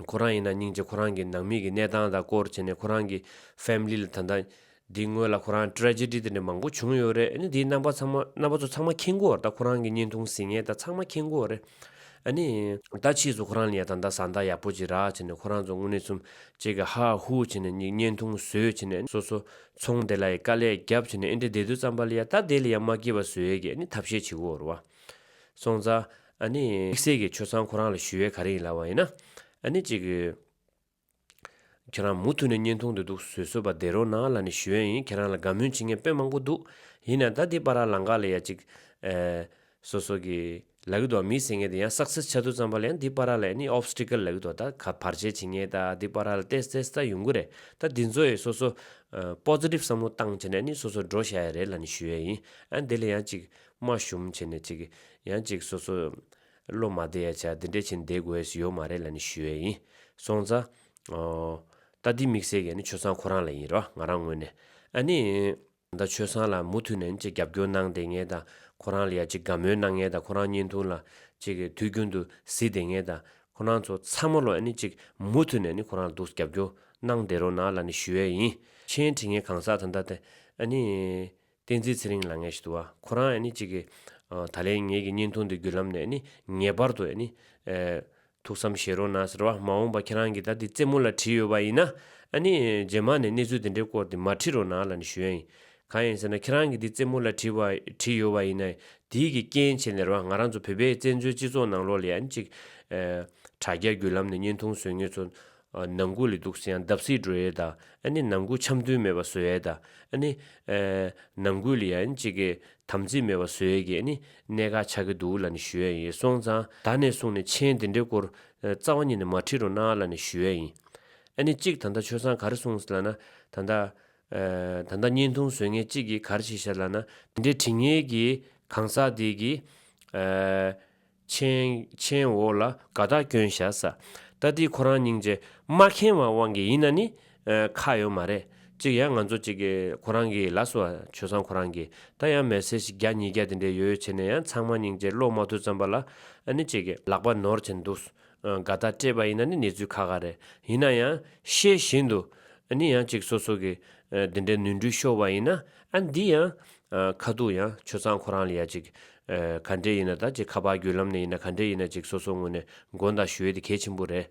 ཁོ་རང་ཡིན་ན་སྙིང་རྗེ། ཁོ་རང་གི་ནང་མི་གི་གནས་སྟངས་དང་སྐོར་བྱས་ནས་ཁོ་རང་གི་ཕེ་མི་ལི་ལ་ད་ལྟ་འདི་སྔོན་ལ་ཁོ་རང་ཊེ་རེ་ཇེ་ཌི་དེ་འདྲ་མང་པོ་བྱུང་ཡོད་རེད། ཨ་ནི་འདིའི་རྣམ་པ་ཚང་མ་རྣམ་པ་ཚོ་ཚང་མ་མཁྱེན་གྱི་ཡོད་རེད། ད་ཁོ་རང་གི་བརྙན་ཐུང་གཟིགས་མཁན་ད་ཚང་མ་མཁྱེན་གྱི་ཡོད་རེད། ཨ་ནི་ད་ཕྱིས་སུ་ཁོ་རང་ལ་ཡ་ད་ལྟ་བཟའ་ཟླ་ཡག་པོ་ཅིག་རག་བྱས་ནས་ཁོ་རང་ཚོ་དངོས་གནས་ཚུམ་ཅིག་གི་ཧ་ཧུ་བྱས་ནས་བརྙན་ཐུང་བཟོས་བྱས་ནས་སོ་སོ་ཚོང་དེ་ལ་ཡ་དཀའ་ལས་བརྒྱབ་བྱས་ནས་ཨེ་འདྲ་བསྡད་དུས་ཙམ་པ་ལ་ཡ་ད་དེ་ལ་ཡ་མ་སྐྱིད་པ་བཟོ་ཡས་ཀྱི་ཨ་ནི་ཐབས་ཤེས་བྱེད་ཀྱི་ཡོད་རེད་བ། སོང་ཙང་ཨ་ནི་དམིགས་བསལ་གྱི་ཆོས་བཟང་ཁོ་རང་ལ་ཞུ་ཡས་ག་རེ་ཡིན་ལབ་པ་ཡིན་ན། ཨ་ནི་ཅིག་གི་ཁྱེད་རང་མུ་མཐུད་ནས་བརྙན་ཐུང་དེ་འདུག་བཟོས་བཟོས་པ་བསྡད་རོགས་གནང་ལབ་ནས་ཞུ་ཡས་ཡིན། ཁྱེད་རང་ལ་དགའ་མོས་བྱེད་མཁན་དཔེ་མང་པོ་འདུག་ཡིན་ན་ད་འདི་པར་ལམ་ཁ་ལ་ཡ་ཅིག་ཨེ་སོ་སོ་གི་ལབ་ཀྱི་འདུག་མི་ཟེར་མཁན་དེ་ཡང་སག་སེ་སི་ཆགས་དུས་ཙམ་པ་ལ་ཡང་འདི་པར་ལ་ཨ་ནི་ཨོབ་སི་ཊི་ཀལ་ལབ་ཀྱི་འདུག་ད་ག་བར་ཆད་བྱེད་མཁན་ད་འདི་པར་ལ་ཏེས་ཏེས་ད་ཡོང་གི་རེད། ད་འདི་ཚོ་ཡི་སོ་སོ་པོ་ཟི་ཊིབ་བསམ་བློ་བཏང་བྱས་ནས་ཨ་ནི་སོ་སོ་འགྲོ་བཞག་ཡ་རེད་ལབ་ནས་ཞུ་ཡས་ཡིན། ཨ་འདི་ལ་ཡང་ཅིག་མ་ཞུམ་བྱས་ནས་ཅིག་ཡང་ཅིག་སོ་སོ་བློ་མ་བདེ་ཡ་ཆ་འདི་འདྲས་བྱས་ནས་བསྡད་དགོས་ཡ་ཡོད་མ་རེད་ལབ་ནས་ཞུ་ཡས་ཡིན། སོང་ཙང་ཨོ་ད་འདི་དམིགས་བསལ་གྱི་ཨ་ནི་ཆོས་བཟང་ཁོ་རང་ལ་ཡིན་རོ། ང་རང་ངོས་ནས་ཨ་ནི་ད་ཆོས་བཟང་ལ་མུ་མཐུད་ནས་ཅིག་རྒྱབ་སྐྱོར་གནང་བསྡད་མཁན་དང་། ཁོ་རང་ལ་ཡ་ཅིག་དགའ་མོས་གནང་མཁན་དང་། ཁོ་རང་བརྙན་ཐུང་ལ་ཅིག་དུས་རྒྱུན་དུ་གཟིགས་བསྡད་མཁན་དང་། ཁོ་རང་ཚོ་ཚང་མ་ལོ་ཨ་ནི་ཅིག་མུ་མཐུད་ནས་ཨ་ནི་ཁོ་རང་ལ་འདུག་རྒྱབ་སྐྱོར་གནང་བསྡད་རོགས་གནང་ལབ་ནས་ཞུ་ཡས་ཡིན། མཆན་བྲིས་མཁན་གང་ཟག་ད་ལྟ་དེ་ཨ་ནི་བསྟན་འཛིན་ཚེ་རིང་ལབ་མཁན་ཞིག་འདུག་བ། ཁོ་རང་ཨ་ནི་ཅིག་གི་ཨ་ད་ལན་ངེད་ཀྱི་བརྙན་ཐུང་འདི་བརྒྱུད་ལམ་ནས་ཨ་ནི་ངེས་པར་དུ་ཨ་ནི་ཨེ་ཐུགས་བསམ་བཞེས་རོགས་གནང་ཟེར་བ། མ་འོངས་པ་ཁྱེད་རང་གིས་ད་འདི་རྩེད་མོ་ལ་བྲིས་ཡོད་པ་ཡིན་ན། ཨ་ནི་རྗེས་མ་ནས་གནས་ཚུལ་འདི་འདྲའི་སྐོར་འདི་མ་བྲིས་རོགས་གནང་ལབ་ནས་ཞུ་ཡ་ཡིན། གང་ཡིན་ཟེར་ན་ཁྱེད་རང་གིས་འདི་རྩེད་མོ་ལ་བྲིས་པ་བྲིས་ཡོད་པ་ཡིན་ན། དེའི་གི་རྐྱེན་བྱས་ནས་རེད་བ། ང་རང་ཚོ་བོད་པའི་བཙན་བྱོལ་སྤྱི་ཚོགས་ནང་ལོགས་ལ་ཡང་ཅིག་ཨ་དྲ་རྒྱ་བརྒྱུད་ལམ་ནས་བརྙན་ཐུང་བཟོ་མཁན་ཚོ་ཨ་ནང་ཁུལ་ལ་འདུག་སེ་ཡང་བརྡབ་གསིག་འགྲོ་ཡས་དང་། ཨ་ནི་ནང་ཁུལ་འཆམ་མཐུན་མེད་པ་བཟོ་ཡས་དང་། ཨ་ནི་ཨ་ནང་ཁུལ་ལ་ཡང་ཅིག་གི་དམ་ཚིག་མེད་པ་བཟོ་ཡས་ཀྱི་ཨ་ནི་གནད་འགག་ཆགས་ཀྱི་འདུག་ལབ་ནས་ཞུ་ཡས་ཡིན། སོང་ཙང་ད་ནས་བཟུང་ནས་མཆན་འདི་འདྲའི་སྐོར་ཨ་རྩ་བ་ཉིད་ནས་མ་བྲིས་རོགས་གནང་ལབ་ནས་ཞུ་ཡས་ཡིན། ཨ་ནི་གཅིག་ད་ལྟ་ཆོས་བཟང་ག་རེ་གསུངས་ལབ་ན། ད་ལྟ་ཨ་ད་ལྟ་བརྙན་ཐུང་བཟོ་མཁན་གཅིག་གིས་ག་རེ་བྱས་ཤག་ལབ་ན། འདི་འདྲའི་བྲིས་མཁན་གྱི་གང་ཟག་དེ་གིས་ཨ་མཆན་མཆན་འོག་ལ་དགའ་རྟགས་བསྐྱོན་ཤག་ཟེར། ད་འདི་ཁོ་རང་སྙིང་རྗེ་མ་མཁྱེན་པའི་དབང་གིས་ཡིན་ན་ནི་ཨ་ཁག་ཡོད་མ་རེད། གཅིག་ཡང་ང་ཚོ་གཅིག་གིས་ཁོ་རང་གིས་ལབ་སོང་བ། ཆོས་བཟང་ཁོ་རང་གིས་ད་ཡང་མེ་སེ་ཇི་བརྒྱ་ཉིས་བརྒྱ་དེ་འདྲ་ཡོད་བྱས་ནས་ཡང་ཚང་མ་སྙིང་རྗེ་ཀློག་མ་ཐུབ་ཙམ་པ་ལ་ཨ་ནི་གཅིག་གིས་ལག་པ་ནོར་བྱས་འདུག་ཨ་དགའ་རྟགས་སྤྲད་པ་ཡིན་ན་ནི་གནས་ཚུལ་ཁག་ཁག་རེད། ཡིན་ན་ཡང་ཤེས་བཞིན་དུ་ཨ་ནི་ཡང་ཅིག་སོ་སོ་གི་ཨ་འདི་འདྲའི་ནོར་འཁྲུལ་ཤོར་བ་ཡིན་ན། ཨ་འདི་ཡང་ཨ་ཁ་ཐུག་ཡང་ཆོས་བཟང་ཁོ་རང་ལ་ཡ་ཅིག་ཨ་ག་འདྲས་ཡིན་ན། ད་ཅིག་ཁ་པར་བརྒྱུད་ལམ་ནས་ཡིན་ན་ག་འདྲས་ཡིན་ན་ཅིག་སོ་སོ་ངོས་ནས་དགོངས་དག་ཞུ་ཡས་དེ་གལ་ཆེན་པོ་རེད།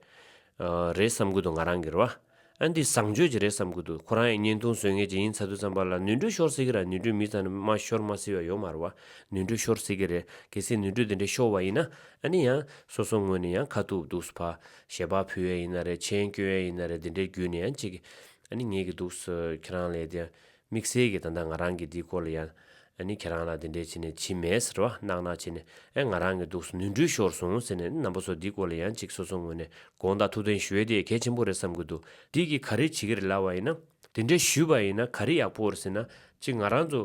ཨ་རེད་བསམ་གྱི་འདུག་ང་རང་གིས་རེད་བ། ཨ་འདི་བཟང་སྤྱོད་ཅིག་རེད་བསམ་གྱི་འདུག་ཁོ་རང་ཡང་བརྙན་ཐུང་བཟོ་མཁན་ཅིག་ཡིན་ཚར་དུས་ཙམ་པ་ལ་ནོར་འཁྲུལ་ཤོར་སྲིད་ཀྱི་རེད། ནོར་འཁྲུལ་མི་ཚང་མ་ཤོར་མ་སྲིད་པ་ཡོད་མ་རེད་བ། ནོར་འཁྲུལ་ཤོར་སྲིད་ཀྱི་རེད། གལ་སྲིད་ནོར་འཁྲུལ་དེ་འདྲ་ཤོར་བ་ཡིན་ན། ཨ་ནི་ཡང་སོ་སོ་ངོས་ནས་ཡང་ཁ་ཐུག་འདུག་སེ་ཕར་ཞལ་པར་ཕུལ་ཡས་ཡིན་ན་རེད། མཆན་སྐྱོན་ཡས་ཡིན་ན་རེད། དེ་འདྲའི་བརྒྱུད་ནས་ཡང་ཅིག་ཨ་ནི་ངེད་ཀྱིས་འདུག་སེ་ཁྱེད་རང་ལ་དེ་དམིགས་བསལ་གྱི་ད་ལྟ་ང་རང་གིས་འདིའི་སྐོར་ལ་ཡང་ཨ་ནི་ཁྱེད་རང་ལ་དེ་འདྲའི་བྱས་ནས་བྱས་མེད་ཟེར་བ། གནང་གནང་བྱས་ནས་ཨེ་ང་རང་གིས་འདུག་སེ་ནོར་འཁྲུལ་ཤོར་སོང་ཟེར་ནས་རྣམ་པ་ཚོ་འདིའི་སྐོར་ལ་ཡང་ཅིག་སོ་སོ་ངོས་ནས་དགོངས་དག་ཐུགས་བདེན་ཞུ་ཡས་དེ་གལ་ཆེན་པོ་རེད་བསམ་གྱི་འདུག་འདི་གིས་ག་རེ་བྱེད་ཀྱི་རེད་ལབ་པ་ཡིན་ན། དེ་འདྲའི་ཞུས་པ་ཡིན་ན་ག་རེ་ཡག་པོ་རེད་ཟེར་ན། ཅིག་ང་རང་ཚོ་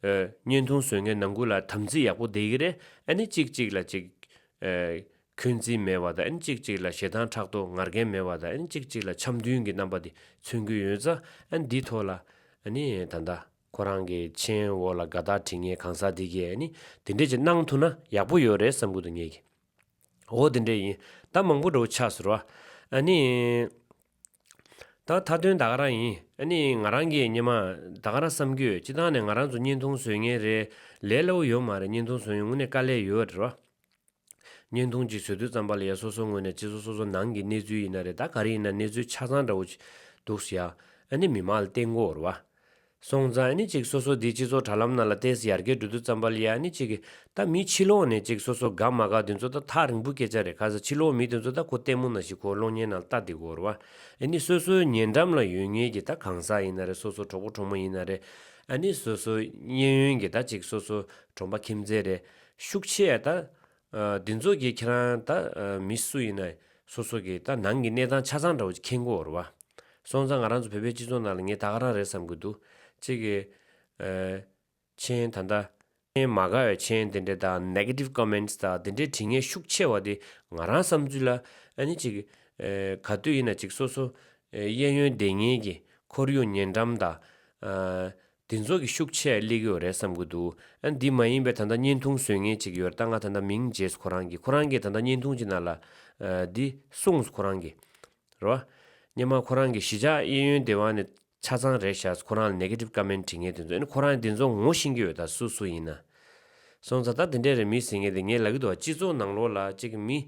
ཨེ་བརྙན་ཐུང་བཟོ་མཁན་ནང་ཁུལ་ལ་དམ་ཚིག་ཡག་པོ་བསྡད་ཀྱི་རེད། ཨ་ནི་གཅིག་གཅིག་ལ་ཅིག་ཨེ་འཁོན་འཛིན་མེད་པ་དང་། ཨ་ནི་གཅིག་གཅིག་ལ་ཞེ་སྡང་ཕྲག་དོག་ང་རྒྱལ་མེད་པ་དང་། ཨ་ནི་གཅིག་གཅིག་ལ་འཆམ་མཐུན་གྱི་རྣམ་པ་དེ་མཚོན་གྱི་ཡོད་ཙང་། ཨ་ནི་འདིའི་ཐོག་ལ་ཨ་ནི་ད་ལྟ་ཁོ་རང་གི་མཆན་འོག་ལ་དགའ་རྟགས་བྲིས་མཁན་གང་ཟག་འདི་གིས་ཨ་ནི་དེ་འདྲས་ཅིག་གནང་ཐུབ་ན་ཡག་པོ་ཡོད་རེད་བསམ་གྱི་འདུག་ངེད་ཀྱིས། འོ་དེ་འདྲས་ཡིན། ད་ ད་མང་པོ་འདྲ་བོ་ཆགས་སོང་ར། ཨ་ནི། ད་མཐའ་དོན་ད་ག་རང་ཡིན། ཨ་ནི་ང་རང་གིས་སྔོན་མ་ད་ག་རང་བསམ་གྱི་ཡོད། སྤྱིར་བཏང་ནས་ང་རང་ཚོ་བརྙན་ཐུང་བཟོ་མཁན་རེད། ལས་སླ་བོ་ཡོད་མ་རེད། བརྙན་ཐུང་བཟོ་མཁན་དངོས་གནས་དཀའ་ལས་ཡོད་རེད་ར། བརྙན་ཐུང་ཅིག་བཟོ་དུས་ཙམ་པ་ལ་ཡ་སོ་སོ་ངོས་ནས་སྤྱི་ཚོགས་སོ་སོ་ནང་གི་གནས་ཚུལ་ཡིན་ན་རེད། ད་ག་རེ་ཡིན་ན་གནས་ཚུལ་ཆ་ཚང་འདྲ་བོ་ཅིག་འདུག་ཟེར་ཡ། ཨ་ནི་མི་མང་ལ་བསྟན་དགོས་རེད་བ། སོང་ཙང་ཨ་ནི་ཅིག་སོ་སོ་འདི་སྤྱི་ཚོགས་དྲ་ལམ་ནང་ལ་ཏོག་ཙམ་ཡར་རྒྱས་འགྲོ་དུས་ཙམ་པ་ལ་ཡ་ཨ་ནི་ཅིག་ད་མི་ཕྱི་ལོགས་ནས་ཅིག་སོ་སོ་དགའ་མ་དགའ་དེ་ཚོ་ད་ཐག་རིང་པོ་སྐད་ཆ་རེད། ག་ས་ཕྱི་ལོགས་མི་དེ་ཚོ་ད་ཁོ་ལྟད་མོ་ནང་བཞིན་ཁོ་གློག་བརྙན་ནང་ལྟ་བསྡད་དགོས་རེད་བ། ཨ་ནི་སོ་སོའི་ཉེ་འགྲམ་ལ་ཡོད་མཁན་གྱི་ད་གང་ཟག་ཡིན་ན་རེད། སོ་སོ་གྲོགས་པོ་གྲོགས་མོ་ཡིན་ན་རེད། ཨ་ནི་སོ་སོའི་གཡས་གཡོན་གྱི་ད་ཅིག་སོ་སོ་གྲོང་པ་ཁྱིམ་མཚེས་རེད། ཤུགས་ཆེ་ད། ཨ། འདི་ཚོ་གིས་ཁྱེད་རང་ད། ཨ། མི་སུ་ཡིན་ན་སོ་སོ་གི་ད་ནང་གི་གནས་སྟངས་ཆ་ཚང་འདྲ་བོ་ཅིག་མཁྱེན་གྱི་ཡོད་རེད་བ། སོང་ཙང་ང་རང་ཚོ་བོད་པའི་སྤྱི་ཚོགས་ནང་ལ་ངས་ད་ག་རང་རེད་བསམ་གྱི་འདུག་གཅིག་གི། ཨ། མཆན་ད་ལྟ། མཆན་མ་དགའ་བའི་མཆན་དེ་འདྲ་དང་negative comments དང་དེ་འདྲའི་བྲིས་མཁན་ཤུགས་ཆེ་བ་དེ་ང་རང་བསམ་ཚུལ་ལ་ཨ་ནི་ཅིག་ཨ། ག་དུས་ཡིན་ན་ཅིག་སོ་སོ། ཨ། གཡས་གཡོན་སྡོད་མཁན་གྱི་ཁོར་ཡུག་ཉེ་འགྲམ་དང་། ཨ། དེ་ཚོ་གི་ཤུགས་ཆེ་སླེབས་ཀྱི་ཡོད་རེད་བསམ་གྱི་འདུག་ཨ། འདི་མ་ཡིན་པའི་ད་ལྟ་བརྙན་ཐུང་བཟོ་མཁན་ཅིག་ཡོད་རེད། ད་ང་ད་ལྟ་མིང་བརྗེས་སོང་། ཁོ་རང་གིས་ཁོ་རང་གིས་ད་ལྟ་བརྙན་ཐུང་ཅིག་ནང་ལ། ཨ། འདི་གསུངས་སོང་ཁོ་རང་གིས། རེད་བ། སྔོན་མ་ཁོ་རང་གིས་གཞིས་ཆགས་གཡས་གཡོན་སྡེ་བ་ནས་ཆ་ཚང་རེད་ཤག་ཁོ་རང་ལ་negative comment བྲིས་མཁན་དེ་ཚོ། ཨ་ནི་ཁོ་རང་དེ་ཚོ་ངོ་ཤེས་ཀྱི་ཡོད་ད། སུ་སུ་ཡིན་ན། སོང་ཙང་ད་དེ་འདྲས་རེད་མི་ཟེར་མཁན་དེ། ངས་ལབ་ཀྱི་འདུག་བ། སྤྱི་ཚོགས་ནང་ལོགས་ལ་ཅིག་མི།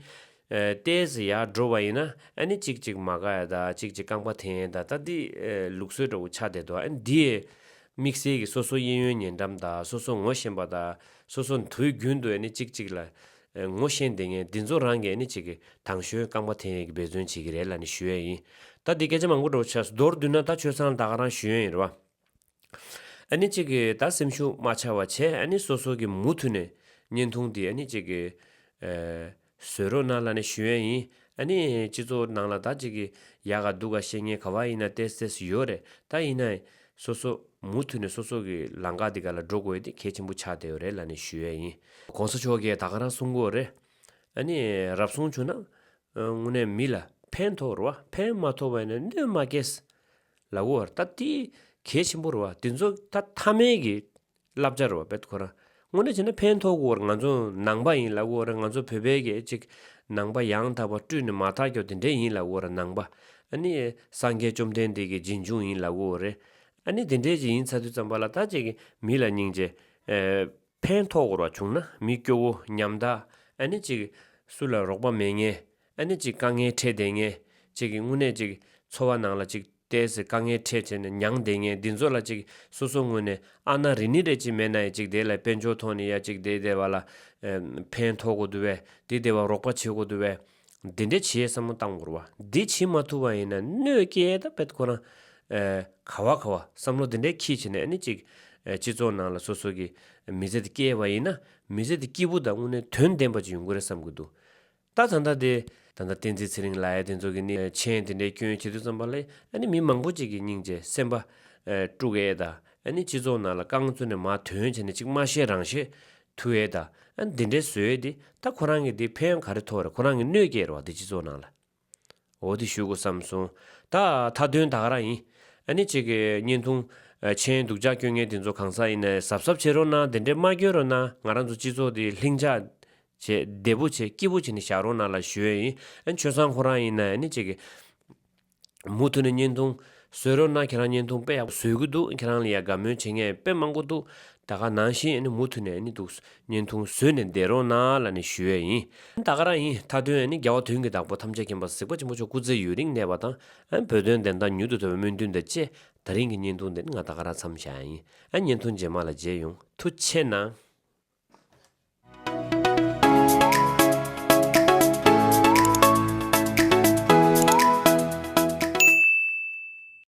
ཨ། ཏོག་ཙམ་ཡར་འགྲོ་བ་ཡིན་ན་ཨ་ནི་ཅིག་ཅིག་མ་དགའ་ཡ་ད། ཅིག་ཅིག་རྐང་པ་འཐེན་ཡ་ད། ད་འདི། ཨ། ལུགས་སྲོལ་འདྲ་བོ་ཆགས་བསྡད་འདུག་ཨ་ནི་འདི་དམིགས་བསལ་གྱི་སོ་སོ་གཡས་གཡོན་ཉེ་འགྲམ་དང་སོ་སོ་ངོ་ཤེས་པ་དང་སོ་སོ་དུས་རྒྱུན་དུ་ཨ་ནི་ཅིག་ཅིག་ལ། ཨ། ངོ་ཤེས་བསྡད་མཁན་འདི་ཚོ་རང་གིས་ཨ་ནི་ཅིག་གི་དང་ཤོས་རྐང་པ་འཐེན་ཡས་ཀྱི་འབད་བརྩོན་བྱེད་ཀྱི་རེད་ལབ་ནས་ཞུ་ཡས་ཡིན། ད་འདི་སྐད་ཆ་མང་པོ་འདྲ་བོ་ཆགས་སོང་། མདོར་བསྡུས་ན་ད་ཆོས་ཚང་ལ་ད་ག་རང་ཞུ་ཡས་ཡིན་རེད་བ། ཨ་ནི་ཅིག་གི་ད་སེམས་ཤུགས་མ་ཆག་པ་བྱས། ཨ་ནི་སོ་སོ་གི་མུ་མཐུད་ནས་བརྙན་ཐུང་འདི་ཨ་ནི་ཅིག་གི། ཨ། བཟོ་རོགས་གནང་ལབ་ནས་ཞུ་ཡས་ཡིན། ཨ་ནི་སྤྱི་ཚོགས་ནང་ལ་ད་ཅིག་གི་ཡག་ག་སྡུག་ག་བཤད་མཁན་ག་བ་ཡིན་ན་ཏོག་ཙམ་ཡོད་རེད། ད་ཡིན་ན་སོ་སོ་མུ་མཐུད་ནས་སོ་སོ་གི་ལམ་ཁ་འདི་ག་ལ་འགྲོ་དགོས་ཡས་དེ་གལ་ཆེན་པོ་ཆགས་བསྡད་ཡོད་རེད་ལབ་ནས་ཞུ་ཡས་ཡིན། གོང་ས་མཆོག་གིས་ད་ག་རང་གསུང་གི་ཡོད་རེད། ཨ་ནི་རབ་བྱུང་བྱུང་ན། ཨ། དངོས་གནས་མི་ལ་ཕན་ཐོགས་རེད་བ། ཕན་མ་ཐོགས་པ་ཡིན་ན་གནོད་མ་སྐྱེལ་ལབ་ཀྱི་ཡོད་རེད། ད་དེ་གལ་ཆེན་པོ་རེད་བ། དེ་ཚོ་ད་མཐའ་མའི་གི་བསླབ་བྱ་རེད་བ། དཔེ་ཁོ་རང་དངོས་གནས་བྱས་ན་ཕན་ཐོགས་ཀྱི་ཡོད་རེད། ང་ཚོ་ནང་པ་ཡིན་ལབ་ཀྱི་ཡོད་རེད། ང་ཚོ་བོད་པའི་གི་ཅིག་ནང་པ་ཡང་དག་པ་སྤྲུལ་ནས་མ་དག་ཀྱོག་དེ་འདྲས་ཡིན་ལབ་ཀྱི་ཡོད་རེད། ནང་པ། ཨ་ནི་སངས་རྒྱས་བཅོམ་ལྡན་འདས་ཀྱི་རྗེས་འཇུག་ཡིན་ལབ་ཀྱི་ཡོད་རེད། ཨ་ནི་དེ་འདྲས་ཅིག་ཡིན་ཚར་དུས་ཙམ་པ་ལ་ད་ཅིག་གི་མི་ལ་སྙིང་རྗེ། ཨ། ཕན་ཐོགས་ཀྱི་ཡོད་རེད་བ། བྱུང་ན་མི་སྐྱོ་བོ་ཉམ་ཐག་ཨ་ནི་ཅིག་སུ་ལ་རོགས་པ་མེད་མཁན། ཨ་ནི་ཅིག་དཀའ་ངལ་འཕྲད་བསྡད་མཁན། ཅིག་གི་དངོས་གནས་ཅིག་འཚོ་བ་ནང་ལ་ཅིག་ཏོག་ཙམ་དཀའ་ངལ་འཕྲད་བྱས་ནས་མྱངས་བསྡད་མཁན་འདི་ཚོ་ལ་ཅིག་སོ་སོ་ངོས་ནས་ཨ་ན་རེ་ནི་རེ་ཅིག་མེད་ན་ཡང་ཅིག་དེ་ལ་དཔལ་འབྱོར་ཐོག་ནས་ཡ་ཅིག་དེ་དེ་བ་ལ། ཨ། ཕན་ཐོགས་དགོས་འདུག་པས། དེ་དེ་བ་རོགས་པ་བྱེད་དགོས་འདུག་པས། འདི་འདྲས་བྱེད་བསམ་བློ་བཏང་དགོས་རེད་བ། འདི་བྱེད་མ་ཐུབ་པ་ཡིན་ན་གནོད་སྐྱེལ་ད་དཔེ་ཁོ་རང་། ཨ། ག་བ་ག་བ་བསམ་བློ་འདི་འདྲས་འཁྱེར་བྱས་ནས་ཨ་ནི་ཅིག་ཨ། སྤྱི་ཚོགས་ནང་ལ་སོ་སོ་གི་མི་ཚེ་འདི་སྐྱེལ་བ་ཡིན་ན་མི་ཚེ་འདི་སྐྱིད་པོ་དང་དངོས་གནས་དོན་ལྡན་པ་ཅིག་ཡོང་གི་རེད་བསམ་གྱི་འདུག་ད་ད་ལྟ་དེ་ད་ལྟ་བསྟན་འཛིན་ཚེ་རིང་ལགས་ཡ་དེ་ཚོ་གི་ནི་མཆན་དེ་འདྲའི་སྐྱོན་བྱེད་དུས་ཙམ་པ་ལ་ཨ་ནི་མི་མང་པོ་ཅིག་གི་སྙིང་རྗེ་སེམས་པ། ཨ། དཀྲུག་ཡས་དང་ཨ་ནི་སྤྱི་ཚོགས་ནང་ལ་རྐང་བཙུགས་ནས་མར་ཐོན་བྱས་ནས་ཅིག་མ་བཤད་རང་བཤད་ཐུག་ཡས་དང་། ཨ། འདི་འདྲའི་བཟོ་ཡས་དེ་ད་ཁོ་རང་གི་དེ་ཕན་ག་རེ་ཐོགས་རེད། ཁོ་རང་གི་གནོད་སྐྱེལ་རེད་བ། དེ་སྤྱི་ཚོགས་ནང་ལ། འོ་དེ་ཞུ་དགོས་བསམ་སོང་། ད་མཐའ་དོན་ད་ག་རང་ཡིན། ཨ་ནི་ཅིག་གི་བརྙན་ཐུང་། ཨ། མཆན་སྡུག་ཅག་སྐྱོན་མཁན་དེ་ཚོ་གང་ཟག་ཡིན་ན་གཟབ་གཟབ་བྱེད་རོགས་གནང་། དེ་འདྲས་མ་སྐྱོན་རོགས་གནང་། ང་རང་ཚོ་སྤྱི་ཚོགས་དེ་ལྷིང་འཇགས་བྱས་བདེ་པོ་བྱས་སྐྱིད་པོ་བྱས་ནས་བཞག་རོགས་གནང་ལབ་ཞུ་ཡས་ཡིན། ཨ་ནི་ཆོས་བཟང་ཁོ་རང་ཡིན་ན་ཨ་ནི་ཅིག་གི་མུ་མཐུད་ནས་བརྙན་ཐུང་བཟོ་རོགས་གནང་། ཁྱེད་རང་བརྙན་ཐུང་དཔེ་ཡག་པོ་བཟོ་གི་འདུག་ཁྱེད་རང་ལ་ཡ་དགའ་མོས་བྱེད་མཁན་དཔེ་མང་པོ་འདུག་ད་ག་ནང་བཞིན་ཨ་ནི་མུ་མཐུད་ནས་ཨ་ནི་འདུག་བརྙན་ཐུང་བཟོས་ནས་བསྡད་རོགས་གནང་ལབ་ནས་ཞུ་ཡས་ཡིན། ད་ག་རང་ཡིན། མཐའ་དོན་ཨ་ནི་རྒྱལ་བ་དོན་གྱི་བདག་པོ་ཐམས་ཅད་མཁྱེན་པ་གཟིགས་པ་ཆེན་པོ་མཆོག་སྐུ་ཚེ་ཡུན་རིང་གནས་པ་དང་། ཨ་ནི་བོད་དོན་བདེན་མཐའ་མྱུར་དུ་ཐོབ་པའི་སྨོན་འདུན་དང་བཅས། ད་རིང་གི་བརྙན་ཐུང་འདི་ནི་ང་ད་ག་རང་མཚམས་བཞག་ཡིན། ཨ་ནི་བརྙན་ཐུང་རྗེས་མ་ལ་མཇལ་ཡོང་། ཐུགས་རྗེ་གནང་།